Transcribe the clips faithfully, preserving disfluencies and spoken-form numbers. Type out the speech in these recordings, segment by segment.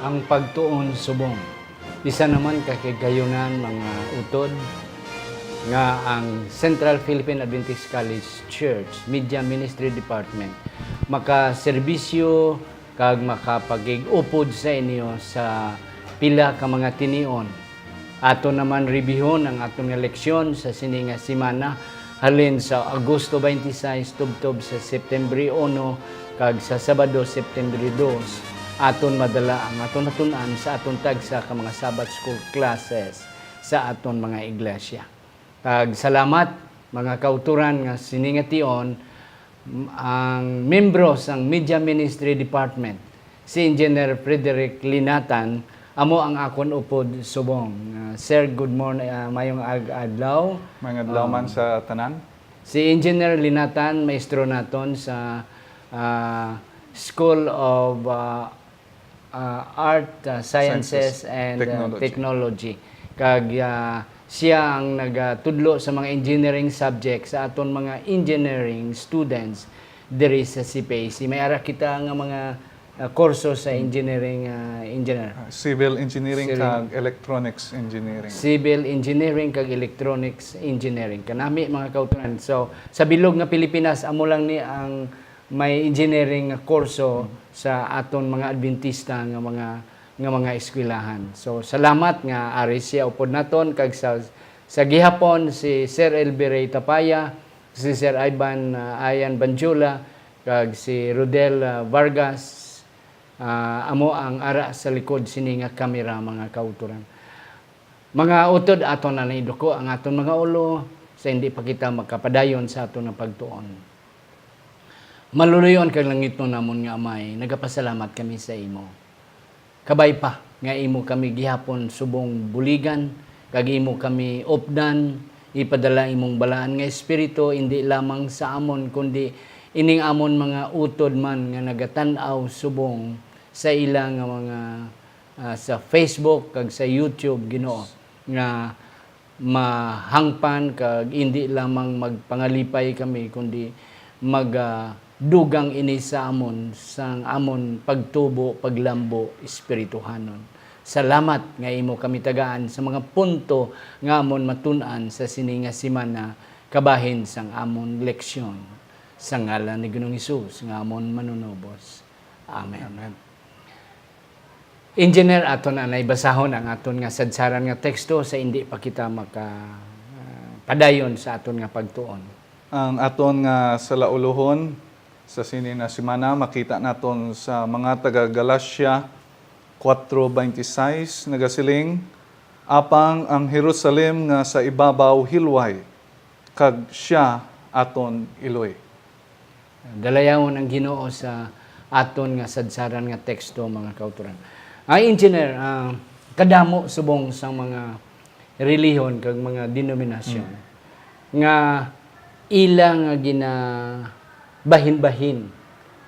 Ang pagtuon subong. Isa naman ka kagayunan, mga utod, nga ang Central Philippine Adventist College Church Media Ministry Department makaserbisyo kag makapagig-upod sa inyo sa pila ka mga tinion. Ato naman ribihon ang aton nga leksyon sa sini nga semana, halin sa Agosto twenty-six tubtob sa September uno, kag sa Sabado, September dos, aton madala ang aton natun-an sa aton tagsa ka mga Sabbath School classes sa aton mga iglesia. Kag salamat, mga kauturan, nga sini nga tion, ang membro sang Media Ministry Department, si Engineer Frederick Linatan, amo ang akon upod subong. Ah, sir, good morning, ah, mayong ag-, adlaw. Mayong adlaw man Um, sa tanan. Si Engineer Linatan, maestro naton sa, ah, School of, ah, ah, Art, ah, Sciences Sciences, and, ah, Technology. Technology. Kag, ah, siya ang nagatudlo sa mga engineering subject sa aton mga engineering students diri sa C P A C. May ara kita nga mga, ah, kurso sa Hmm. engineering, ah, engineer. Ah, civil engineering Civil. kag electronics engineering. Civil engineering kag electronics engineering. Kanami, mga kauturan. So, sa bilog nga Pilipinas, amo lang ni ang may engineering nga kurso Hmm. sa aton mga Adventista nga mga, nga mga eskwelahan. So, salamat nga ari siya upod naton, kag sa, sa gihapon si Sir Elby Ray Tapaya, si Sir Ivan, ah, Ayan Banjula, kag si Rodel, ah, Vargas, ah, amo ang ara sa likod sini nga kamera, mga kauturan. Mga utod, aton na lang iduko ang aton mga ulo sa hindi pa kita makapadayon sa aton nga pagtuon. Maluloy-on kag langitnon namon nga Amay, nagapasalamat kami sa imo. Kabay pa nga imo kami gihapon subong buligan, kag imo kami updan, ipadala imong balaan nga Espiritu, indi lamang sa amon, kundi ining amon mga utod man nga nagatan-aw subong sa ila nga mga, ah, sa Facebook kag sa YouTube, Ginoo, nga mahangpan, kag indi lamang magpangalipay kami, kundi mag, ah, dugang ini sa amon, sang amon pagtubo, paglambo espirituhanon. Salamat nga imo kami tagaan sa mga punto nga amon matun-an sa sini nga semana, kabahin sang amon leksyon. Sa ngalan ni Ginoong Hesus nga amon Manunubos. Amen. Amen. Engineer, aton anay basahon ang aton nga sadsaran nga teksto sa indi pa kita maka, ah, padayon sa aton nga pagtuon. Ang aton nga salaulohon sa sini nga semana makita naton sa mga taga Galacia kuwatro veintiseis, nagasiling, "Apang ang Jerusalem nga sa ibabaw hilway, kag sia aton iloy." Dalayawon ang Ginoo sa aton nga sadsaran nga teksto, mga kauturan. Ay, engineer, ah, kadamo subong sang mga relihon kag mga denominasyon Mm. nga ila nga ginabahin-bahin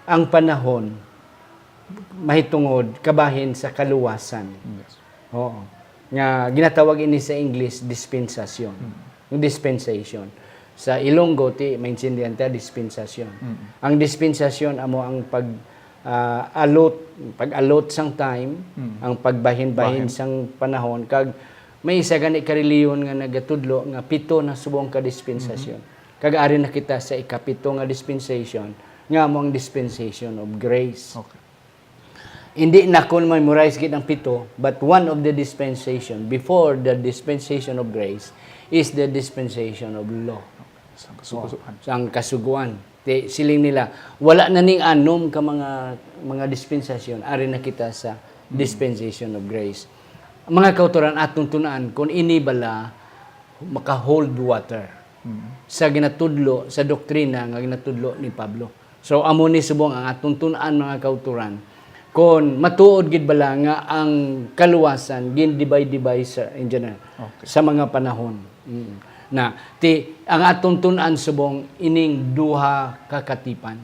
ang panahon mahitungod kabahin sa kaluwasan. Yes. Oo. Nga ginatawag ini sa English dispensasyon. Mm. Ang dispensation. Sa Ilonggo, ti, maintindihan ta, dispensasyon. Mm. Ang dispensasyon amo ang pag, ah, allot, pag-allot sang time, Mm. ang pagbahin-bahin Bahin. sang panahon, kag may isa gani ka reliyon nga nagatudlo nga pito na subong ka dispensasyon. Mm-hmm. Kag ari na kita sa ikapito nga dispensation, nga amo ang dispensation of grace. Okay. Hindi na ko memorize gid ang pito, but one of the dispensation before the dispensation of grace is the dispensation of law. Sang kasugoan. Oh, sang kasugoan. Ti, siling nila, wala na ning anom ka mga, mga dispensasyon, ari na kita sa Mm. dispensation of grace. Mga kauturan, atong tunaan kung ini bala maka-hold water Mm. sa ginatudlo, sa doktrina nga ginatudlo ni Pablo. So, amo ni subong ang atong tun-an, mga kauturan, kon matuod gid bala nga ang kaluwasan gindibay-dibay sa, engineer, Okay. sa mga panahon. Mm. Na, ti, ang atong tun-an subong ining duha ka katipan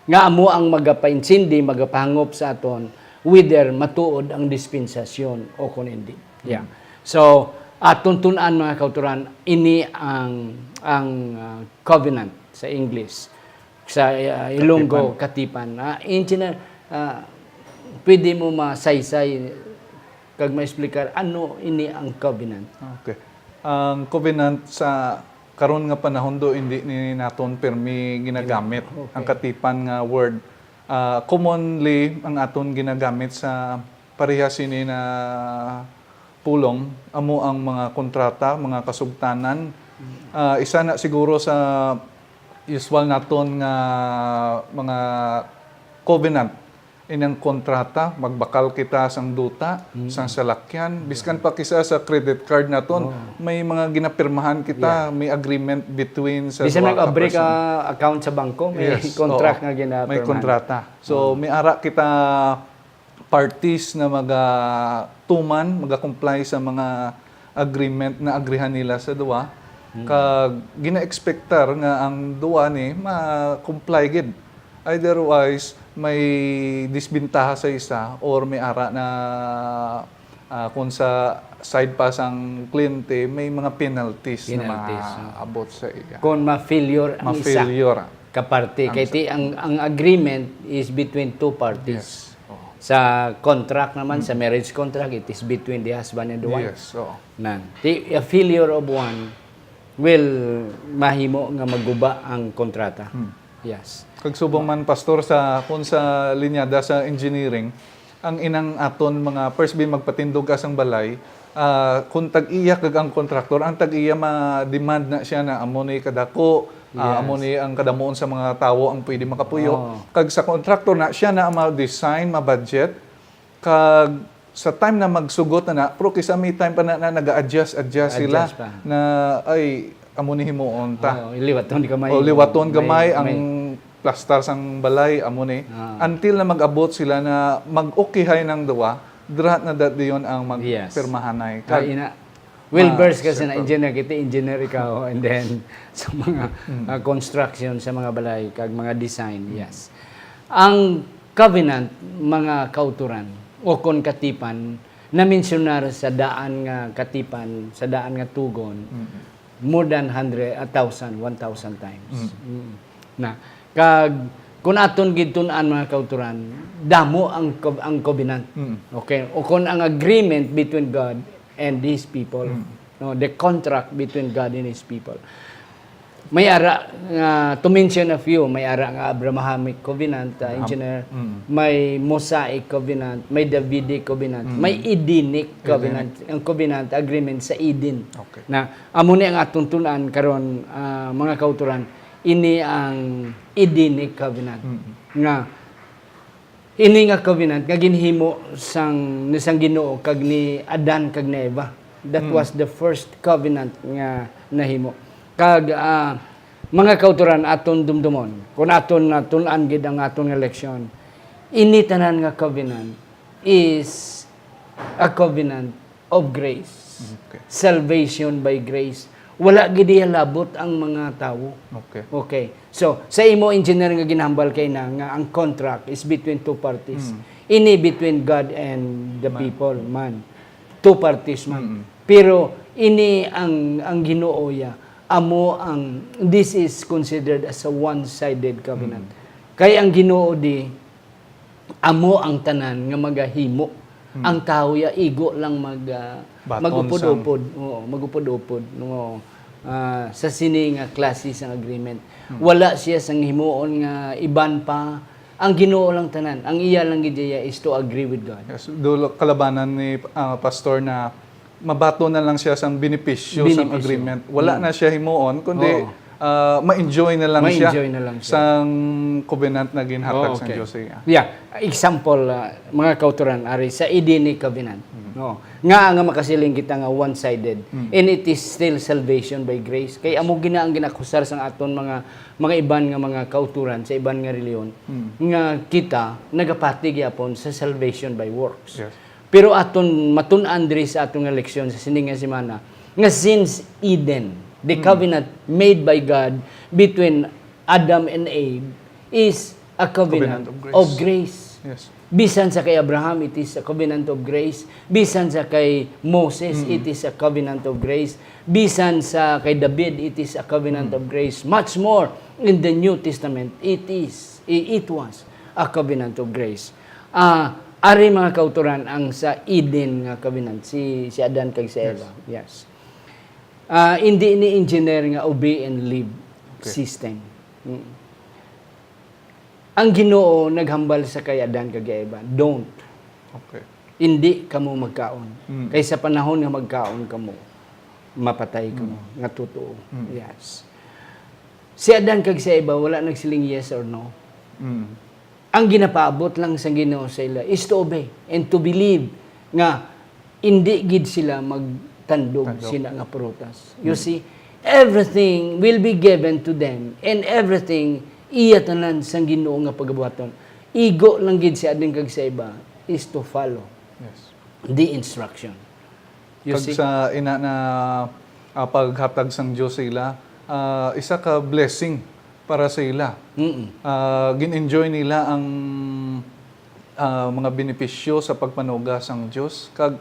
nga amo ang magapaintindi, magapahangop sa aton whether matuod ang dispensasyon o kon hindi. Yeah. Mm. So, atong tun-an, mga kauturan, ini ang, ang, ah, covenant sa English. Sa, ah, Ilonggo, Katipan. Katipan. Ah, engineer, ah, pwede mo masaysay kag ma-explicar ano ini ang covenant? Okay. Ang covenant sa karon nga panahon do hindi ni naton permi ginagamit. Okay. Ang katipan nga word, ah, commonly ang aton ginagamit sa parehas sini na pulong amo ang mga kontrata, mga kasugtanan. Ah, isa na siguro sa usual naton nga mga covenant, inang kontrata, magbakal kita sang duta, sang salakyan, biskan pa kisa sa credit card naton, may mga ginapirmahan kita, may agreement between sa Bisan duha ka nag-abri ka person. Account sa bangko, may Yes, contract oo. Nga gina May kontrata. So, may ara kita parties na magatuman, magakomply sa mga agreement na agrihan nila sa duwa. Kag gina-expectar nga ang duwa ni ma-comply gid. Otherwise, may disbentaha sa isa or may ara na, ah, kung sa side pa sang kliyente, may mga penalties, Penalties, na maabot sa iya. Kung ma-failure ang isa Ma-failure. Kaparte. Kay ti, ang, ang agreement is between two parties. Yes. Oo. Sa contract naman, sa marriage contract, it is between the husband and the wife. Yes, oo. Nan. Ti, a failure of one will mahimo nga maguba ang kontrata. Yes. Kag subong man, Pastor, sa, kung sa linyada sa engineering, ang inang aton mga first bin magpatindog ka sang balay, ah, kung tag-iya kag ang contractor, ang tag-iya ma-demand na siya na amo ni kadako, ah, Yes. amo ni ang kadamuon sa mga tawo ang pwede makapuyo. Oh. Kag sa contractor na, siya na ang ma-design, ma-budget, kag sa time na magsugot na na, pero kisa may time pa na, na nag-adjust, adjust sila Adjust pa. Na, ay, amo ni himuon ta. Oh, liwaton gamay. O liwaton May- gamay ang may- plastar sang balay, amo ni. Ah. Until na mag-abot sila na mag-okihay ng duwa, dira na dat diyon ang Yes. magpirmahanay. Ah, ina. Well Ma- versed kasi na circle. Engineer, kita engineer ikaw, and then sa mga ah, construction, sa mga balay, kag mga design, yes. Ang covenant, mga kauturan, o kon katipan, na-mensionar sa daan nga katipan, sa daan nga tugon, more than hundred, a thousand, one thousand times. Mm. Na, kag kung aton gid tun-an, mga kauturan, damo ang co-, ang covenant. Mm. Okay? O kung ang agreement between God and His people. No, the contract between God and His people. May ara nga, to mention a few, may ara nga Abrahamic covenant, uh, engineer, may Mosaic covenant, may Davidic covenant, may Edenic covenant, ang covenant agreement sa Eden. Okay. Na amo ni ang atong tun-an karon, ah, mga kauturan, ini ang Edenic covenant nga Ini nga covenant nga ginhimo sang, ni sang Ginoo kag ni Adan kag ni Eva. That was the first covenant nga nahimo. Kag, ah, mga kauturan, aton dumdumon, kung aton natun-an gid ang aton nga leksyon, ini tanan nga covenant is a covenant of grace. Okay. Salvation by grace. Wala gid iya labot ang mga tawo. Okay. Okay. So, sa imo, engineer, nga ginhambal kay na nga ang contract is between two parties. Ini between God and the people man. Two parties man. Pero ini ang, ang Ginoo ya, amo ang, this is considered as a one-sided covenant. Kay ang Ginoo di, amo ang tanan nga magahimo. Ang tawo ya igo lang mag, ah, Baton magupod-upod. Oo, magupod-upod. Oo. Ah, sa sini nga klase sang agreement. Wala siya sang himuon nga iban pa. Ang Ginoo lang tanan. Ang iya lang gid iya is to agree with God. Yes, dulo, kalabanan ni, ah, Pastor na mabaton na lang siya sang benepisyo sang Benepisyo. Agreement. Wala na siya himuon, kundi, Oo. ah, ma-enjoy na lang siya Ma-enjoy na lang siya. sang covenant na ginhatag Oh, sang okay. Diyos sa iya. Yeah. Example, ah, mga kauturan, ari sa Edenic covenant. No. Nga nga makasiling kita nga one-sided. And it is still salvation by grace. Kay amo gina ang ginakusar sang aton mga, mga iban nga mga kauturan sa iban nga reliyon nga kita nagapati gyapon sa salvation by works. Yes. Pero aton matun-an diri sa aton nga leksyon sa sini nga semana nga since Eden, the covenant made by God between Adam and Eve is a covenant, Covenant of grace. of grace. Yes. Bisan sa kay Abraham, it is a covenant of grace. Bisan sa kay Moses, it is a covenant of grace. Bisan sa kay David, it is a covenant of grace. Much more in the New Testament, it is, i-, it was a covenant of grace. Ah, Ari, mga kautoran, ang sa Eden nga covenant, si, si Adan kag si Yes. Eva. Yes. Ah, hindi ni engineer nga obey and live Okay. system. Mm. Ang Ginoo naghambal sa kay Adan kag Eva, "Don't. Okay. Hindi kamo magkaon. Mm. Kay sa panahon nga magkaon kamo, mapatay kamo." Mm. Nga totoo. Mm. Yes. Si Adan kag si Eva wala nagsiling yes or no. Mm. Ang ginapaabot lang sang Ginoo sa ila is to obey and to believe nga indi gid sila magtandog Tandog. sina nga prutas. You Mm. see, everything will be given to them and everything iya tanan sang Ginoo nga pagabuhaton. Igo lang gid si Adan kag si Eva is to follow Yes. the instruction. You Kag see? sa ina na, ah, paghatag sang Dios sa ila, ah, isa ka blessing para sa ila. Mm-mm. Ah, gin-enjoy nila ang, ah, mga benepisyo sa pagpanuga sang Dios. Kag,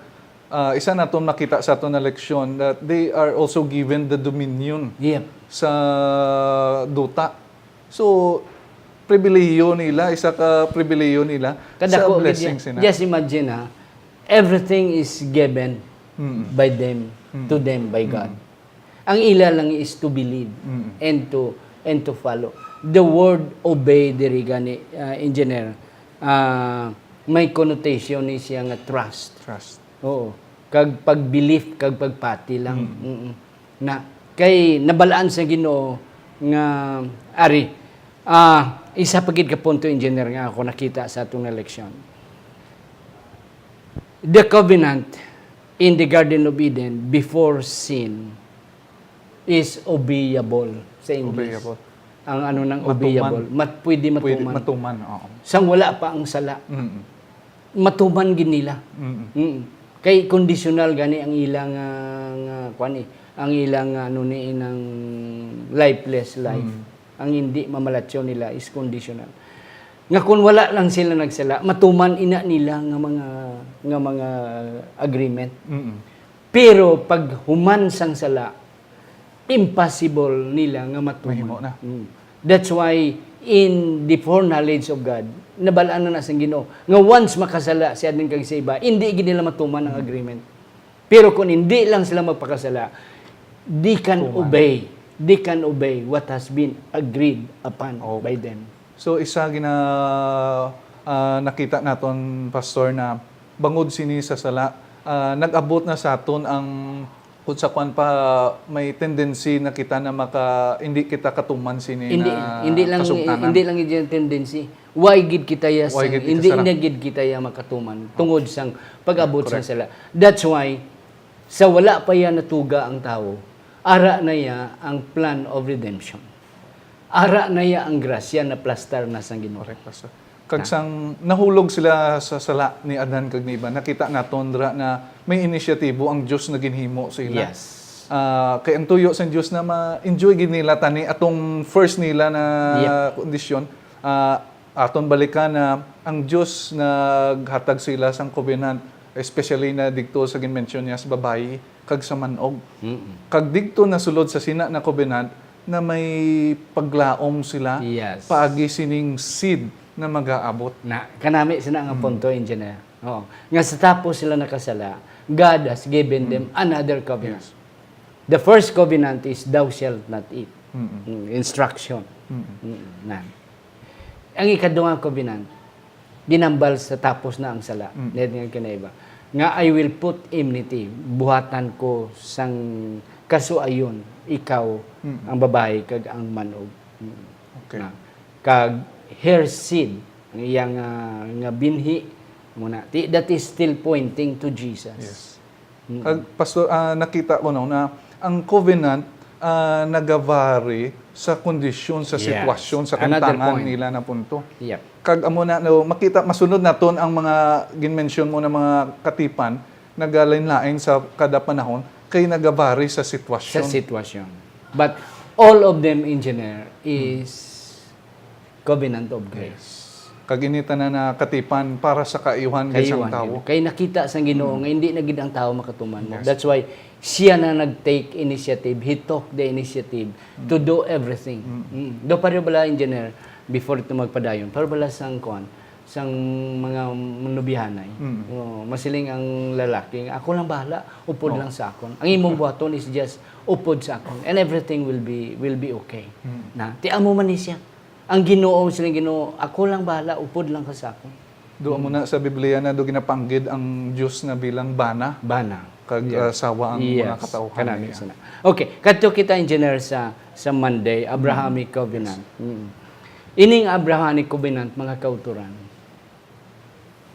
ah, isa naton makita sa aton nga leksyon that they are also given the dominion Yep. sa duta. So, pribilehiyo nila, isa ka pribilehiyo nila sa Kadako gid blessing yan. sina. Just imagine, ha, everything is given Mm. by them, Mm. to them by God. Mm. Ang ila lang is to believe Mm. and to, and to follow. The word obey diri gani, ah, engineer, ah, may connotation ni siya nga trust. Trust. Oo. Kag pag-believe, kag pagpati lang. Mm. Mm-mm. Na, kay nabalaan sa Ginoo nga, ari, ah, isa pa gid ka punto, engineer, nga ako nakita sa atong nga leksyon. The covenant in the Garden of Eden before sin is obeyable sa English. Obeyable. Ang ano nang Matuman. obeyable, mat-, pwede Pwede matuman. matuman, oo. Sang wala pa ang sala. Mm. Matuman gid nila. Mm. Mm. Kay conditional gani ang ilang, ah, nga, kuwan eh, ang ilang, ano ni, inang lifeless life. Mm. Ang hindi mamalatyon nila is conditional. Nga kung wala lang sila nagsala, matuman ina nila nga mga, nga mga agreement. Mm. Pero pag human sang sala, impossible nila nga matuman. Mahimo na. Mm. That's why in the foreknowledge of God, nabal-an na na sang Ginoo nga once makasala si Adan kag si Eva, hindi gid nila matuman ang Mm. agreement. Pero kung hindi lang sila magpakasala, they can Tuman. obey. They can obey what has been agreed upon Okay. by them. So, isa gina-, ah, nakita naton, Pastor, na bangod sini sa sala, ah, nag-abot na sa aton ang, kung sa kwan pa, may tendency na kita na maka-, hindi kita katuman sini Hindi, na hindi lang, kasugtanan. hindi lang yung tendency. Why gid kita ya Why sang, gid kita hindi sara? na gid kita ya makatuman tungod sang pag-abot sang Correct. sala. That's why, sa wala pa ya natuga ang tawo, ara na ya ang plan of redemption. Ara na ya ang grasya na plastar na sang Ginoo. Correct, Pastor. Kag Na. sang nahulog sila sa sala ni Adan kag ni Eva, nakita naton dira na may inisyatibo ang Dios na ginhimo sa ila. Yes. Ah, kay ang tuyo sang Dios na ma-enjoy gid nila tani atong first nila na Yep. kondisyon, ah, aton balikan na ang Dios naghatag sa ila sang covenant, especially na didto sa ginmention niya sa babayi kag sa man-og. Mm-mm. Kag didto nasulod sa sina na covenant na may paglaom sila Yes. paagi sining seed na magaabot. Na, kanami sina nga Mm. punto, engineer. Oo. Nga sa tapos sila nakasala, God has given them Mm. another covenant. Yes. The first covenant is, "Thou shalt not eat." Mm-mm. Mm, instruction. Mm-mm. Mm, na. Ang ikaduha covenant, ginambal sa tapos na ang sala. Mm. Net nga kinaiba. Nga, "I will put enmity, buhatan ko sang kasuayon, ikaw, Mm. ang babayi, kag ang man-og." Mm. Okay. Na. Kag her seed, ang iyang, ah, nga binhi, muna. Ti-, that is still pointing to Jesus. Yes. Mm. Kag, Pastor, ah, nakita ko, no, na ang covenant, ah, nagavary sa kondisyon, sa Yes. sitwasyon, sa Another kantangan point. nila na punto. Yep. Kag amo na, no, makita, masunod naton ang mga ginmention mo na mga katipan, nagalain-lain sa kada panahon, kay nagavary sa Sa sitwasyon. sitwasyon. But all of them, engineer, Hmm. is covenant of grace. Kag ini tanan na katipan para sa kaayuhan gid sang Kaayuhan tawo. gid. Kay nakita sang Ginoo Mm. nga hindi na gid ang tawo makatuman mo. Yes. That's why siya na nag-take initiative. He took the initiative Mm. to do everything. Mm. Mm. Do pareho bala, engineer, before ito magpadayon, pareho bala sang kuan, sang mga manubihanay. Mm. Oh, masiling ang lalaki, "Ako lang bahala, upod Oh. lang sa akon. Ang imong buhaton is just upod sa akon, and everything will be will be okay." Mm. Na, ti amo man ni siya. Ang Ginoo, siling Ginoo, "Ako lang bahala, upod lang ka sa akon." Do mo na sa Biblia na do ginapanggid ang Dios na bilang bana Bana. kag Yes. uh, sawa ang mga Yes. katawhan Kanami niya. Sana. Okay, kadto kita, Engineer, sa sa Monday, Abrahamic Covenant. Mm. Ining Abrahamic Covenant, mga kauturan,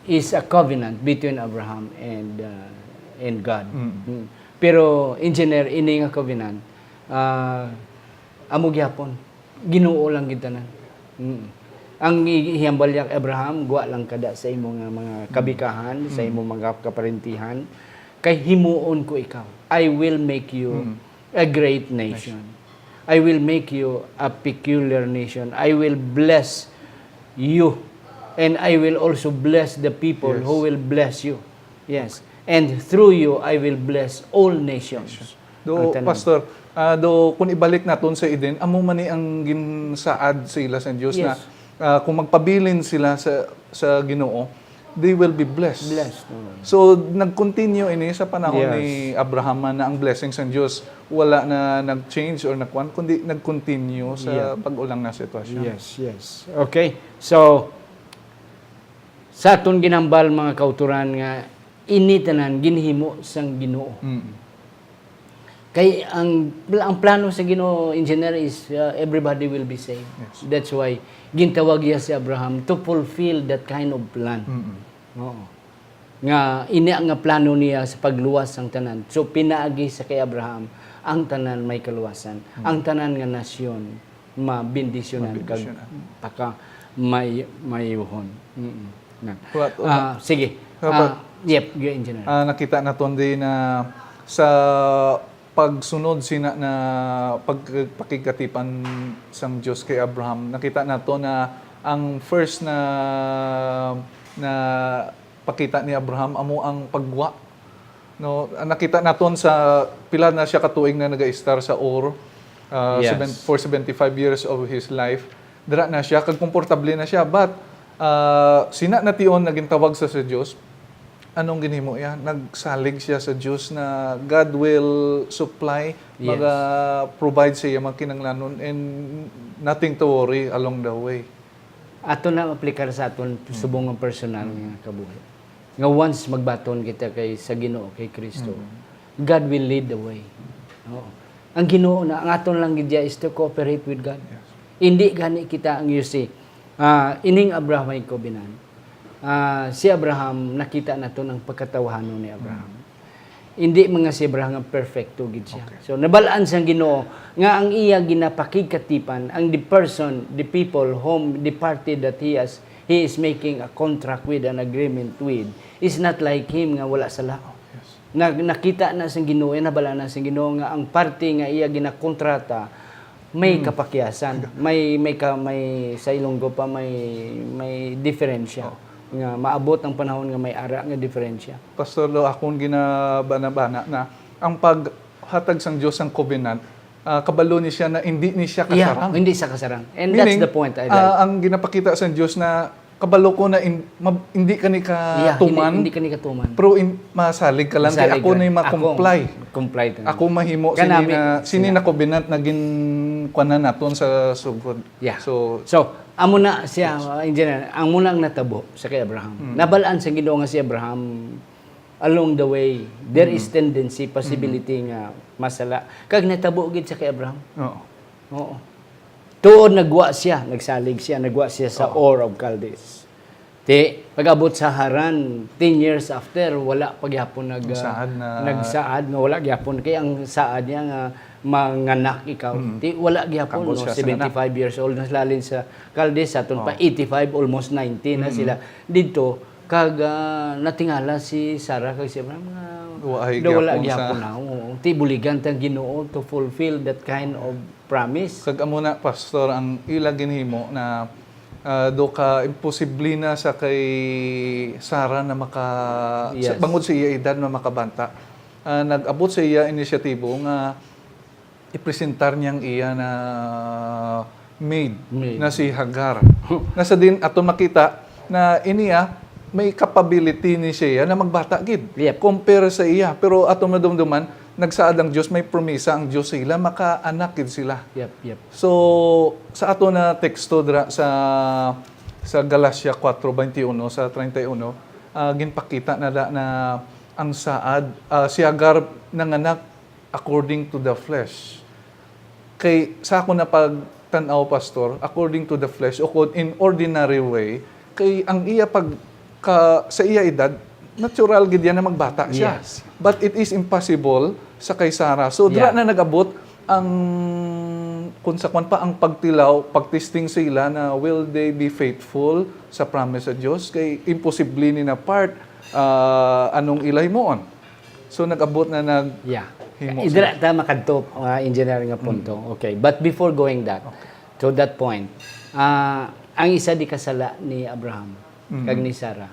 is a covenant between Abraham and uh, and God. Mm. Mm. Pero, Engineer, ini nga covenant, ah, amo gyapon, Ginoo lang gid tanan. Mm. Ang i- ihambal niya kay Abraham, "Gwa lang kada sa imo nga mga kabikahan, sa imo mga kaparintihan, kay himuon ko ikaw. I will make you Mm. a great nation. I will make you a peculiar nation. I will bless you, and I will also bless the people Yes. who will bless you." Yes. "And through you, I will bless all nations." Do, Ang tanan. Pastor, ah, do kung ibalik naton sa Eden, amo man ni ang ginsaad sa ila sa Dios na Yes. ah, kung magpabilin sila sa sa Ginoo, they will be blessed. Blessed, oo. So nag-continue ini sa panahon Yes. ni Abraham na ang blessing sa Dios wala na nag-change or nagkuan, kundi nag-continue sa Yeah. pag-ulang na sitwasyon. Yes, yes. Okay. So, sa aton ginhambal, mga kauturan, nga ini tanan ginhimo sang Ginoo. Mm. Kay ang ang plano sa Ginoo, Engineer, is uh, everybody will be saved. Yes. That's why gintawag niya si Abraham to fulfill that kind of plan. Mm-mm. Oo. Nga ini nga plano niya sa pagluwas sang tanan. So pinaagi sa kay Abraham, ang tanan may kaluwasan. Ang tanan nga nasyon mabendisyonan kag Mabendisyonan. paka may mayuhon. Mm. Na. What- Ah, sige. What about- Ah, yep, go, Engineer. Ah, nakita naton din na sa pagsunod sina na pag pakigkatipan sang Dios kay Abraham, nakita nato na ang first na na pakita ni Abraham amo ang pagwa. No, nakita naton sa pila na siya ka tuig na nagaistar sa Ur, ah, Yes. seven, for seventy-five years of his life. Dira na siya, kag komportable na siya. But ah, sina na tion nagintawag sa sa Dios, anong ginhimo iya? Nagsalig siya sa Dios na God will supply, Yes. maga-provide sa iya mga kinahanglanon, and nothing to worry along the way. Ato na aplikar sa aton subong nga personal nga kabuhi. Nga once magbaton kita kay sa Ginoo, kay Kristo, God will lead the way. Oo. Ang Ginoo na, ang aton lang gid is to cooperate with God. Yes. Hindi gani kita ang, you see, ah, ining Abrahamic covenant. Ah, si Abraham, nakita naton ang pagkatawhanon ni Abraham. Hindi man nga si Abraham nga perfecto gid siya. Okay. So nabal-an sang Ginoo nga ang iya ginapakigkatipan, ang the person, the people whom the party that he has, he is making a contract with, an agreement with, is not like him nga wala sala. Yes. Na, nakita na sang Ginoo, eh, nabal-an na sang Ginoo nga ang party nga iya ginakontrata may kapakyasan, may may ka, may sa Ilonggo pa may may diferensya nga maabot ang panahon nga may ara nga diferensya. Pastor, do akong ginabana-bana na ang paghatag sang Dios sang covenant, ah, kabalo ni siya na hindi ni siya Yeah, kasarang. Hindi siya kasarang. And Meaning, that's the point I ah, like. ang ginapakita sang Dios na kabalo ko na in, ma, hindi ka ni Yeah, katuman, hindi, hindi ka ni katuman. Pero in, masalig ka lang, kay Masalig ako lang. ni ma-comply. Ako, comply. Ako mahimo sini na, sini na covenant na ginkuanan naton sa sugod. Yeah. So, so, amo na siya, uh, engineer, ang muna ang natabo sa kay Abraham. Mm. Nabalaan sa Ginoo nga si Abraham, along the way, there is tendency, possibility nga masala. Kag natabo gid sa kay Abraham. Oo. Oo. Tuod nagwa siya, nagsalig siya, nagwa siya sa Oo. Ur of Chaldees. Ti, pag-abot sa Haran, ten years after, wala pa gyapon nag, ah, Nagsaad na. Nagsaad nga wala gyapon. Kay ang saad niya nga manganak ikaw, Mm. ti, wala gyapon, Kabot no? siya sa Seventy-five years old na sila sa Chaldees, sa aton pa, Oh. eighty-five, almost ninety na Mm. sila. Didto, kag, ah, natingala si Sarah kag si Abraham nga Wa ay daw wala gyapon sa gyapon na. Oo. Ti, buligan tang Ginoo to fulfill that kind of promise. Kag amo na, Pastor, ang ila ginhimo na, ah, do ka imposible na sa kay Sarah na maka, sa, Yes. bangod sa iya edad na makabanta. Ah, nag-abot sa iya inisyatibo nga ipresentar niyang iya na maid Maid. na si Hagar. Na sa din aton makita, Na ini, ah, may capability ni siya na magbata gid. Yep. Compare sa iya. Pero ato madumduman, nagsaad ang Dios, may promisa ang Dios sa ila, makaanak gid sila. Yep, yep. So, sa ato na teksto dira sa, sa Galacia four twenty-one sa treinta y uno, ah, ginpakita na da na ang saad, ah, si Hagar nanganak according to the flesh. Kay sa ako na pagtan-aw, Pastor, according to the flesh, o kung in ordinary way, kay ang iya pag ka, sa iya edad, natural gid yan na magbata siya. Yes. But it is impossible sa kay Sarah. So, dira Yeah. na nag-abot ang, kung sa kwan pa, ang pagtilaw, pagtesting sila na will they be faithful sa promise sa Dios? Kay imposible ni na part, ah, anong ila himuon. So, nag-abot na nag Yeah. himo Dira sila. ta makadto, ah, engineer nga punto. Mm. Okay. But before going that, Okay. to that point, ah, ang isa di kasala ni Abraham Mm. kag ni Sarah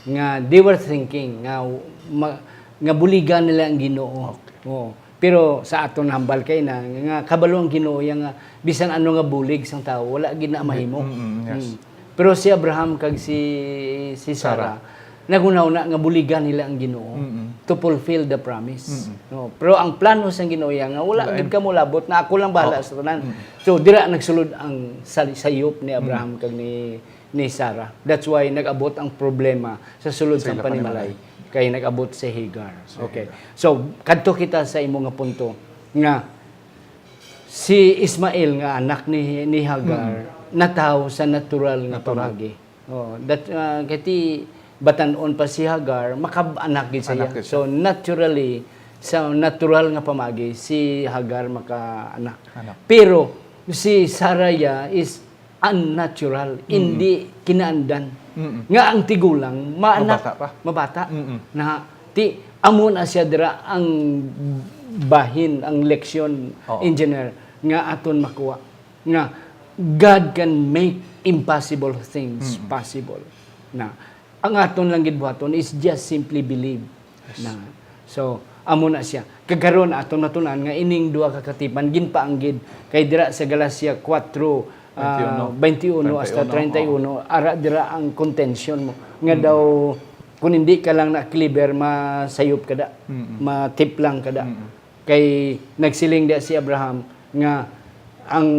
nga they were thinking nga ma-, nga buligan nila ang Ginoo. Okay. Oo. Pero sa aton hambal kay na nga kabalo ang Ginoo iya nga bisan ano nga bulig sang tawo wala gid na mahimo. Mm, mm, yes. Mm. Pero si Abraham kag si, si Sarah, Sarah. naghunahuna nga buligan nila ang Ginoo Mm-mm. to fulfill the promise. Mm-mm. No? Pero ang plano sang Ginoo iya nga wala Wala gid eh. ka molabot na ako lang bahala Oo. sa tanan. Mm. So dira nagsulod ang sal-, sayop ni Abraham Mm. kag ni, ni Sarah. That's why nag-abot ang problema sa sulod Sa sang ila panimalay. panimalay. Kay nag-abot si Hagar. Si Okay. Hagar. So kadto kita sa imo nga punto nga si Ismael nga anak ni, ni Hagar Mm. natawo sa natural nga Natural. pamagi. Oh, that, ah, kay ti batan-on pa si Hagar, makab-anak gid siya. Anak gid siya. So, naturally, sa natural nga pamagi, si Hagar makaanak. Anak. Pero, si Sarah ya is unnatural, Mm-mm. hindi kinaandan. Mm-mm. Nga ang tigulang, maanak, Mabata pa. mabata. Mm-mm. Na, ti, amo na siya dira ang bahin, ang leksyon, Oo. engineer, nga aton makuha. Nga, God can make impossible things Mm. possible. Na, ang aton lang gid buhaton is just simply believe. Yes. Na, so, amo na siya. Kag karon, aton matun-an nga ining duha ka katipan, ginpaanggid kay dira sa Galacia four, ah, Twenty-uno. twenty-uno hasta Twenty-uno, treinta y uno, ara dira ang contention mo. Nga Mm. daw, kung hindi ka lang na clever, masayop ka da, Mm. matiplang ka da. Mm. Kay nagsiling diha si Abraham nga ang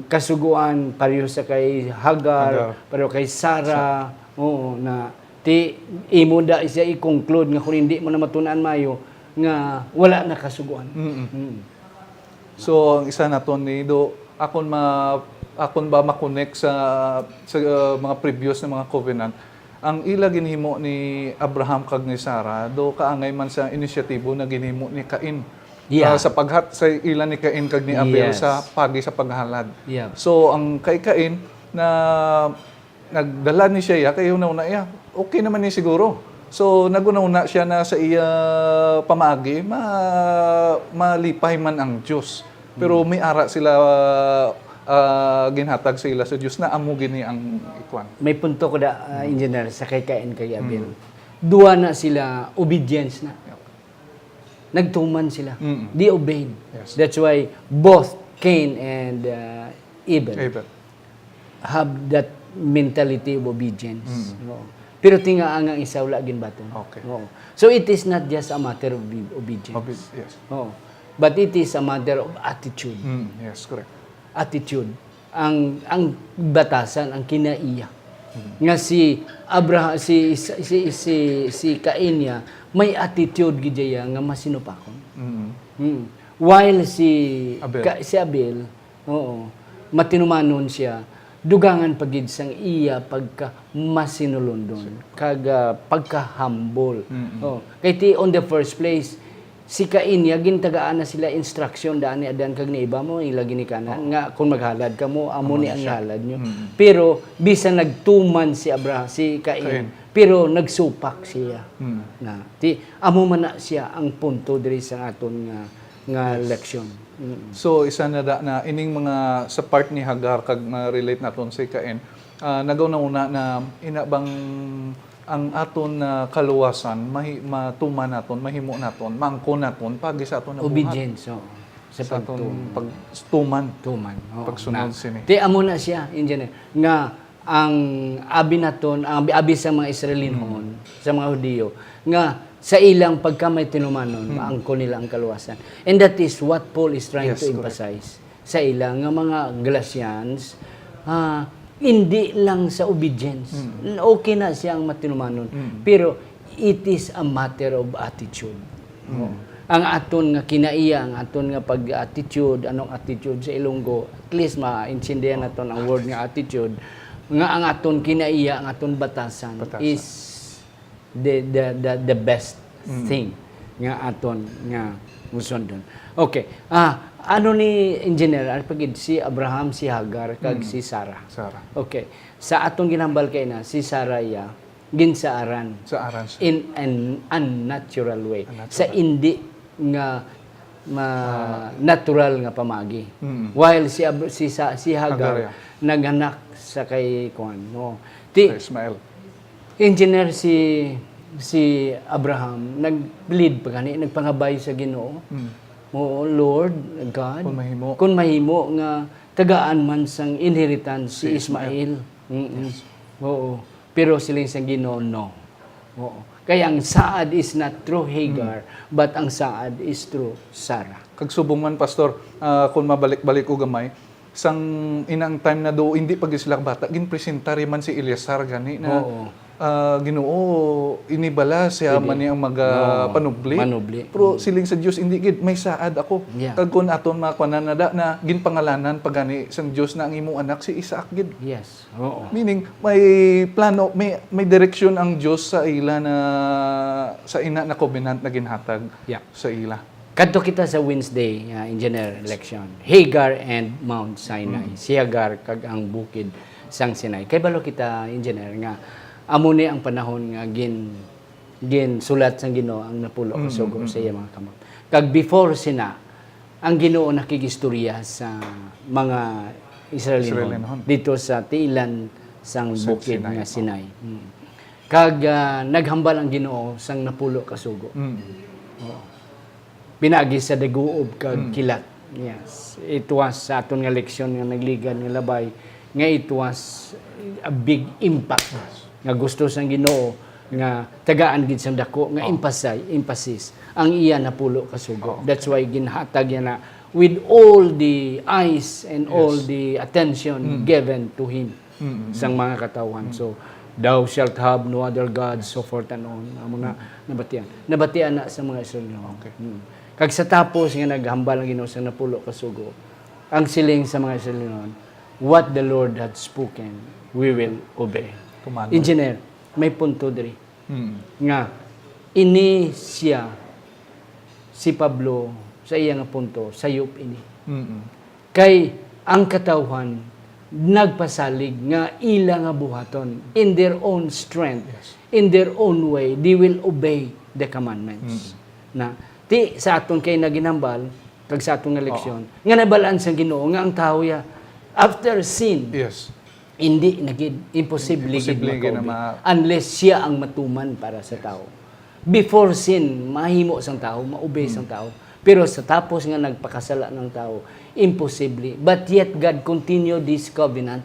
kasugoan pareho sa kay Hagar, Hagar. pareho kay Sarah, oo, na ti imo da siya i-conclude nga kung hindi mo na matun-an maayo nga wala na kasugoan. Mm-mm. Mm. So, ang isa naton ni do, akon ma-, akon ba ma-connect sa, sa, uh, mga previous na mga covenant, ang ila ginhimo ni Abraham kag ni Sarah, do kaangay man sa inisyatibo na ginhimo ni Cain. Yeah. Ah, sa paghat sa ila ni Cain kag ni Abel Yes. sa pagi sa paghalad. Yeah. So, ang kay Cain na nagdala ni siya, ya, kay una-una iya, okay naman ni siguro. So, naguna-una siya na sa iya pamaagi, ma-, malipay man ang Diyos. Pero Hmm. may ara sila, ah, ginhatag sa ila sa Diyos na amo gini ang ikuan. May punto ko da, ah, Hmm. engineer, sa kay Cain kay Abel. Hmm. Duha na sila, obedience na. Yeah. Nagtuman sila. Mm. They obeyed. Yes. That's why both Cain and, uh, Abel Abel. have that mentality of obedience. Mm. Oo. Pero tinga ang isa wala ginbaton. Okay. Oo. So it is not just a matter of obe-, obedience. Obe-, yes. Oo. But it is a matter of attitude. Mm, yes, correct. Attitude. Ang, ang batasan, ang kinaiya. Mm. Nga si Abraham, si, si, si, si, si Cain niya, may attitude gid iya nga masinupakon. Mm. Mm. While si Abel. Ka-, si Abel, oo, matinumanon siya, dugangan pa gid sang iya pagka masinulondon, Sure. kag, ah, pagka-humble. Mm-mm. Oo. Kay ti, on the first place, si Cain niya, gintagaan na sila instruction daan ni Adan kag ni Eva mo, ila ginikanan, Oo. nga kung maghalad kamo, amo Amo ni na ang siya. ihalad nyo. Mm. Pero, bisan nagtuman si Abra-, si Cain, Cain. pero nagsupak siya. Mm. Na, ti, amo man na siya ang punto diri sa aton nga, nga Yes. leksyon. Mm. So, isa na da, na ining mga sa part ni Hagar kag ma-relate naton si Cain, ah, nagauna-una na ina bang ang aton, ah, kaluwasan, mahi-, matuman naton, mahimo naton, maangkon naton, pagi sa aton nabuhat. Obedience, oo. Sa Sa aton pagtuman. pagtuman. Tuman, oo. Pagsunod Na, sini. Ti, amo na siya, engineer, nga Ang abi naton, ang abi, abi sa mga Israelinhon, sa mga Hudiyo, nga sa ilang pagkamay tinumanon, maangkon nila ang kaluwasan. And that is what Paul is trying Yes, to correct. emphasize sa ila nga mga Galatians, ah, hindi lang sa obedience. Mm. Okay na siya ang matinumanon, Mm. pero it is a matter of attitude. Mm. Oh. Ang aton nga kinaiya, ang aton nga pag-attitude, anong attitude sa Ilonggo, at least maintindihan naton ang word nga attitude, nga ang aton kinaiya, ang aton batasan Batasan. is the, the, the, the best Mm. thing nga aton nga musundon. Okay. Ah, ano ni Engineer? Ano pa gid? Si Abraham, si Hagar, kag Mm. si Sarah. Sarah. Okay. Sa atong ginambal kay na, si Sarah iya, ginsaaran Sa aran siya. in an unnatural way. Unnatural. Sa hindi nga ma-, Ah. natural nga pamagi. Mm. While si Ab-, si Sa-, si Hagar Hagar, yeah. naganak sa kay kuan, no. Ti Sa Ismael. Engineer, si, si Abraham nag-plead pa gani, nagpangabay sa Ginoo. Mm. Oo, Lord God, Kung mahimo. kung mahimo nga tagaan man sang inheritance si Si Ismael. Ismael. Mm-mm. Yes. Oo. Pero siling sang Ginoo, no. Oo. Kay ang saad is not through Hagar, Mm. but ang saad is through Sarah. Kag subong man, Pastor, ah, kung mabalik-balik ko gamay, sang inang time na do, hindi pa gid sila bata, ginpresentar man si Eleazar gani na, Oo. ah, Ginoo, ini bala siya Pwede. man ni ang maga-, Oo. panubli. Manubli. Pero Mm. siling sa Dios, hindi gid, may saad ako. Yeah. Kag kun aton makuanan na da, na ginpangalanan pa gani sang Dios na ang imo anak si Isaac gid. Yes. Oo. Meaning, may plano, may, may direksyon ang Dios sa ila na, sa ina na covenant na ginhatag Yeah. sa ila. Kadto kita sa Wednesday, ah, Engineer, leksyon. Hagar and Mount Sinai. Mm. Si Hagar kag ang bukid sang Sinai. Kay balo kita, Engineer, nga amo ni ang panahon nga gin-, ginsulat sang Ginoo ang napulo ka Mm, sugo mm, sa iya mm. mga kamot. Kag before sina, ang Ginoo nakigistorya sa mga Israelinhon Israelinhon. dito sa tiilan sang Sa bukid Sinai, nga oh. Sinai. Mm. Kag, ah, naghambal ang Ginoo sang napulo ka sugo. Mm. Oo. Pinaagi sa daguob kag Mm. kilat. Yes. It was sa aton nga leksyon nga nagligad nga labay, nga it was a big impact. Yes. Nga gusto sang Ginoo nga tagaan gid sang dako nga Oh. empasi-, emphasis ang iya napulo ka sugo. Oh, okay. That's why ginhatag niya na with all the eyes and all Yes. the attention Mm. given to him Mm, mm, sang mm. mga katawhan. Mm. So, "Thou shalt have no other gods," so forth and on. Amo na, Mm. nabatian. Nabatian na sa mga Israelinhon. Okay. Mm. Kag sa tapos nga naghambal ang Ginoo sa napulo ka sugo, ang siling sa mga Israelinhon, "What the Lord hath spoken, we will obey." Tumano. Engineer, may punto diri. Mm. Nga, ini siya, si Pablo, sa iya nga punto, sayop ini. Mm. Kay ang katawhan nagpasalig nga ila nga buhaton in their own strength, Yes. in their own way, they will obey the commandments. Mm. Na, ti, sa aton kay naginambal, kag sa aton nga Oo. leksyon, nga nabalaan sang Ginoo nga ang tawo ya, after sin, Yes. hindi na gid, imposible gid Imposible gid na makaobey ma- unless siya ang matuman para sa Yes. tawo. Before sin, mahimo sang tawo, maobey sang Mm. tawo. Pero sa tapos nga nagpakasala ng tawo, imposible. But yet God continued this covenant.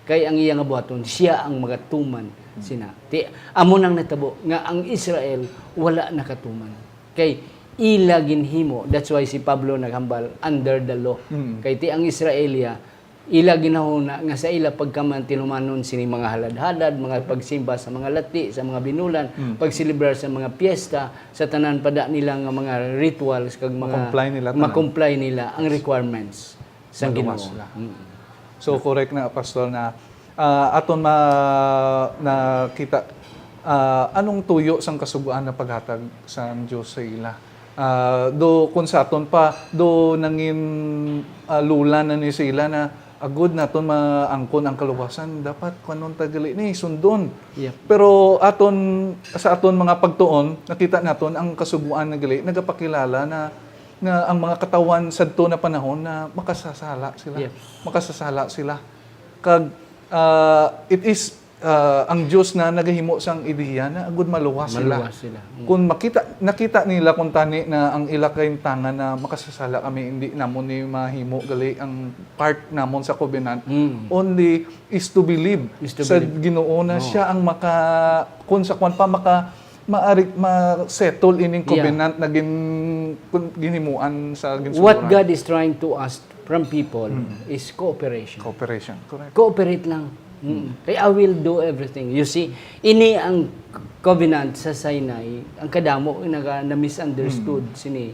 Kay ang iya nga buhaton, siya ang magatuman Mm. sina. Ti, amo nang natabo nga ang Israel wala nakatuman. Kay ila ginhimo, that's why si Pablo naghambal, under the law. Mm. Kay ti ang Israelia, ila ginahuna nga sa ila pagkaman tinumanon sini mga halad-halad, mga pagsimba sa mga lati, sa mga binulan, Mm. pagselebrar sa mga piyesta, sa tanan pa da nila nga mga rituals kag mga Ma-comply nila tanan. ma-comply nila ang Yes. requirements sa Maluwas Ginoo. sila. Mm. So, correct na, Pastor, na, ah, aton ma-, nakita, ah, anong tuyo sang Kasugoan na paghatag sang Dios sa ila? Ah, do, kung sa aton pa, do nangin, ah, lula na ni sila na, "Agud naton maangkon ang kaluwasan, dapat kuanon ta gali ni, sundon." Yep. Pero aton, sa aton mga pagtuon, nakita naton ang Kasugoan na gali nagapakilala na, na ang mga katawhan sadto na panahon na makasasala sila. Yep. Makasasala sila. Kag, ah, it is ah, ang Dios na nagahimo sang ideya na agud maluwas sila. Maluwas sila. Mm. Kung makita, nakita nila kung tani na ang ila kaintangan na makasasala kami, hindi namon ni mahimo gali ang part namon sa covenant. Mm. Only is to believe Is to sa believe. Ginoo na Oo. siya ang maka, kung sa kwan pa, maka, maaari ma-settle ining Yeah. covenant na gin, ginhimuan sa What ginsugoran. God is trying to ask from people Mm. is cooperation. Cooperation, correct. Cooperate lang. Mm. Kay I will do everything. You see, ini ang covenant sa Sinai, ang kadamo naga na-misunderstood Mm. sini,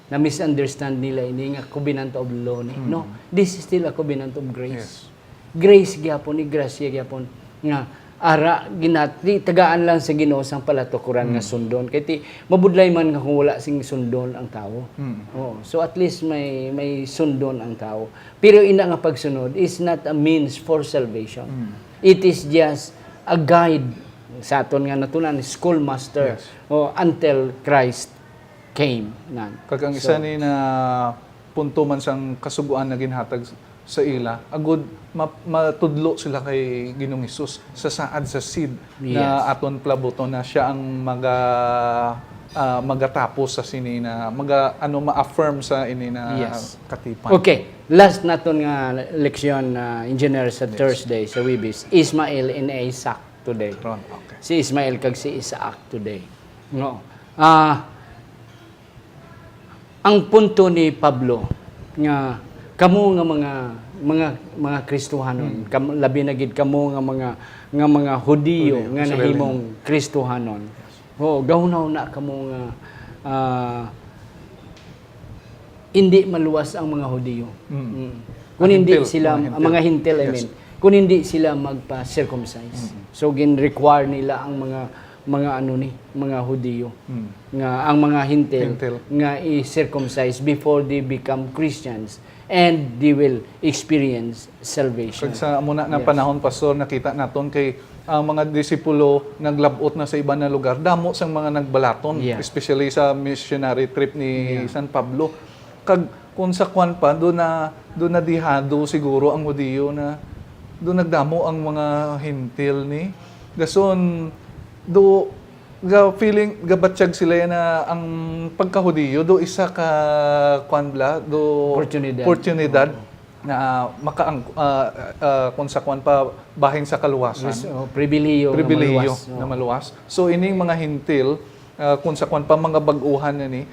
na-misunderstand nila ini nga covenant of law ni, Mm. no? This is still a covenant of grace. Yes. Grace gyapon, ni grasya gyapon nga ara ginati tagaan lang sa Ginoo sang palatukuran nga Mm. sundon. Kay ti mabudlay man nga kung wala sing sundon ang tawo. Mm. Oo. So at least may may sundon ang tawo. Pero ina nga pagsunod is not a means for salvation. Mm. It is just a guide sa aton nga natunan, schoolmaster, Yes. o until Christ came. Nan. Kag ang So, isa ni na punto man sang kasugoan na ginhatag sa ila, agud ma- matudlo sila kay Ginoong Hesus sa saad sa seed na Yes. aton plabuton na siya ang maga ah, magatapos sa sini na maga ano ma-affirm sa ini na Yes. katipan. Okay, last naton nga leksyon, uh, engineer, sa Yes. Thursday, sa Wibis, Ismael and Isaac today. Ron, okay. Si Ismael kag si Isaac today. No. Ah, ang punto ni Pablo nga kamo nga mga mga mga Kristohanon, Mm. kam- labi na gid kamo nga mga nga mga Hudiyo Hudiyo, nga Israeli. Nahimong Kristohanon. Oo, gahunahuna kamo nga ah, hindi maluwas ang mga Hudiyo. Mm. Mm. Kung Ang hindi Hentil, sila, mga ang mga Hentil, I Yes. mean, kung hindi sila magpa-circumcise. Mm. So gin-require nila ang mga mga ano ni, mga Hudiyo Mm. nga ang mga Hentil, Hentil. Nga i-circumcise before they become Christians and they will experience salvation. Kag sa amo na nga Yes. panahon, Pastor, nakita naton kay ang mga disipulo naglab-ot na sa iban na lugar, damo sang mga nagbalaton, Yeah. especially sa missionary trip ni Yeah. San Pablo. Kag kung sa kwan pa, do na do na dihado siguro ang Hudiyo na do nagdamo ang mga Hentil ni. Dason do ga feeling gabatyag sila na ang pagkahudiyo do isa ka kwan bla do Oportunidad. Oportunidad Oo. na maka ang ah, ah, kung sa kwan pa bahin sa kaluwasan. Mas, oh, pribiliyo nga Pribiliyo maluwas, no? na maluwas. So ining mga Hentil ah, kung sa kwan pa mga bag-uhan na ni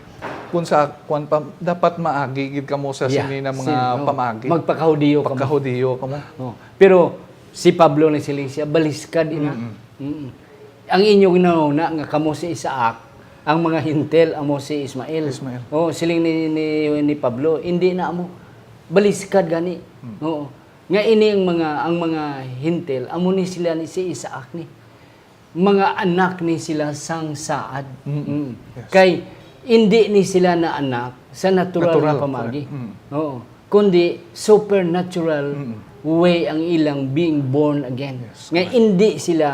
kung sa kwan pa dapat maagi gid kamo sa Yeah, sini na mga sin-, oh, pamaagi. Magpakahudiyo kamo. Pagkahudiyo kamo. Oh. Pero si Pablo nagsiling siya, baliskad ina. Mm-mm. Mm. Ang inyong nauna nga kamo si Isaac, ang mga Hintil amo si Ismael. Ismael. Oh, siling ni, ni, ni Pablo, hindi na amo. Baliskad gani. Mm. Oo. Nga ini ang mga ang mga Hintil amo ni sila ni si Isaac ni. Mga anak ni sila sang saad. Mm. Mm. Yes. Kay hindi ni sila na anak sa natural, Natural, nga pamagi. Correct. Mm. Oo. Kundi supernatural Mm. way ang ilang being born again. Yes, Nga correct. Hindi sila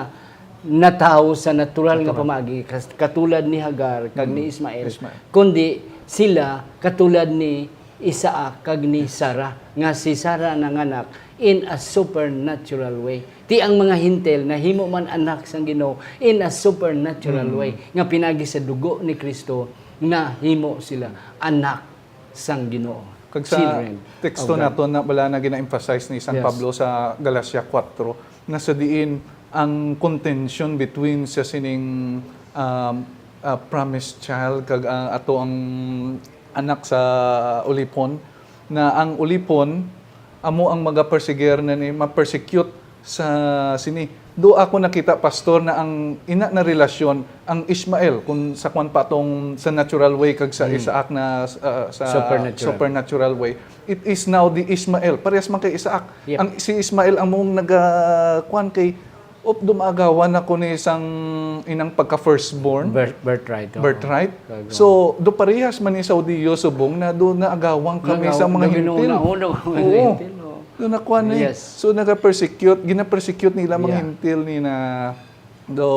natawo sa natural nga Natural. pamagi kas- katulad ni Hagar kag ni Mm. Ismael. Ismael. Kundi sila katulad ni Isaac kag ni Sarah, nga si Sarah nanganak in a supernatural way. Ti ang mga Hintil nahimo man anak sang Ginoo in a supernatural Mm. way, nga pinagi sa dugo ni Kristo nahimo sila anak sang Ginoo. Kag sa Children teksto of God. Nato na bala na gina-emphasize ni San Yes. Pablo sa Galacia four, na sa diin ang contention between sa sining, um, uh, promised child kag, uh, ato ang anak sa ulipon, na ang ulipon amo ang magaperseguir na ni, ma-persecute sa sini. Do ako nakita, Pastor, na ang ina na relasyon, ang Ishmael, kung sa kwan pa tong sa natural way kag sa Mm. Isaac na uh, sa Supernatural. Supernatural way, it is now the Ishmael. Parehas man kay Isaac. Yep. Ang si Ishmael among naga kwan kay op do maagawan ako ni sang inang pagka firstborn. Birth- birthright, oo. Birthright. Kag- So, do parehas man ni sa Hudiyo subong na do naagawan kami Nagaw- sa mga nagaw- Hintil. na- oo, nagaw- Oo. Hintil, oo. Do nakuha na eh. Yes. So, nagapersecute, ginapersecute nila mga Yeah. Hintil ni na do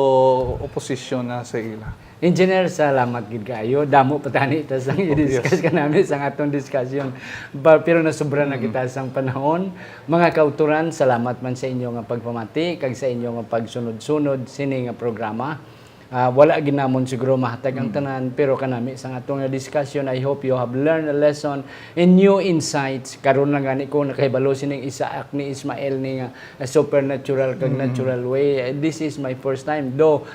opposition na sa ila. Engineer, salamat gid kaayo. Damo pa tani ta sang i-discuss ka nami sang atong discussion. Ba, pero nasubra na kita sang panahon. Mga kauturan, salamat man sa inyo nga pagpamati kag sa inyo nga pagsunod-sunod sini nga programa. Ah, wala gid namon siguro mahatag ang tanan, pero kanami sang atong nga discussion, I hope you have learned a lesson, and new insights. Karon lang gani ko nakahibalo sining Isaac ni Ismael ni nga, ah, supernatural kag natural way. Eh, this is my first time. Though,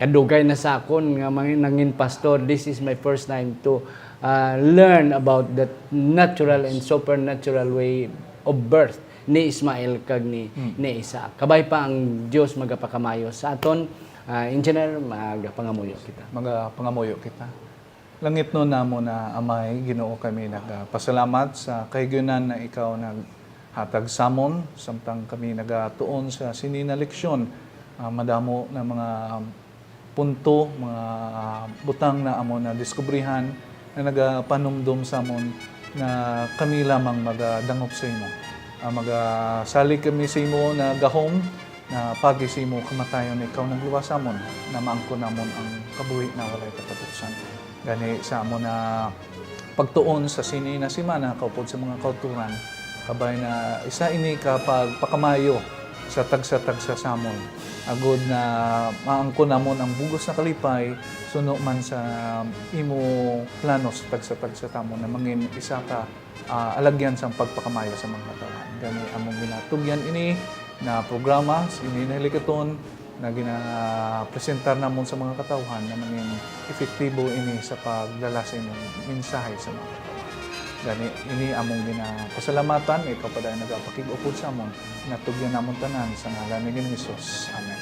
kadugay na sa akon nga mangin-, nangin pastor, this is my first time to, ah, learn about the natural and supernatural way of birth ni Ismael kag ni, ni Isaac. Kabay pa ang Dios magapakamayo sa aton. Ah, Engineer, magapangamuyo kita. Magapangamuyo kita. Langitnon namo na Amay, Ginoo, kami nagapasalamat sa kahigayunan na ikaw naghatag samon, samtang kami nagatuon sa sini na leksyon. Ah, madamo na mga punto, mga butang na amo na diskubrihan na nagapanumdom samon na kami lamang magadangop sa imo. Ah, magasalig kami sa imo na gahom, na pagi sa imo kamatayon ikaw nagluwas samon, na maangkon namon ang kabuhi na walay katapusan. Gani sa amo na pagtuon sa sini na simana kaupod sa mga kauturan, kabay na isa ini ka pagpakamayo sa tagsa-tagsa samon, agod na maangkon namon ang bugos na kalipay suno man sa imo plano sa tagsa-tagsa tamon na mangin isa ka, ah, alagyan sang pagpakamayo sa mga katawhan. Gani among ginatugyan ini na programa, ini na hilikaton na ginapresentar namon sa mga katawhan na mangin epektibo ini sa pagdala sa imong mensahe sa mga katawhan. Gani ini among ginapasalamatan, ikaw pa dayon nagapakig-upod sa amon. Natugyan namon tanan sa ngalan ni Ginoong Jesus. Amen.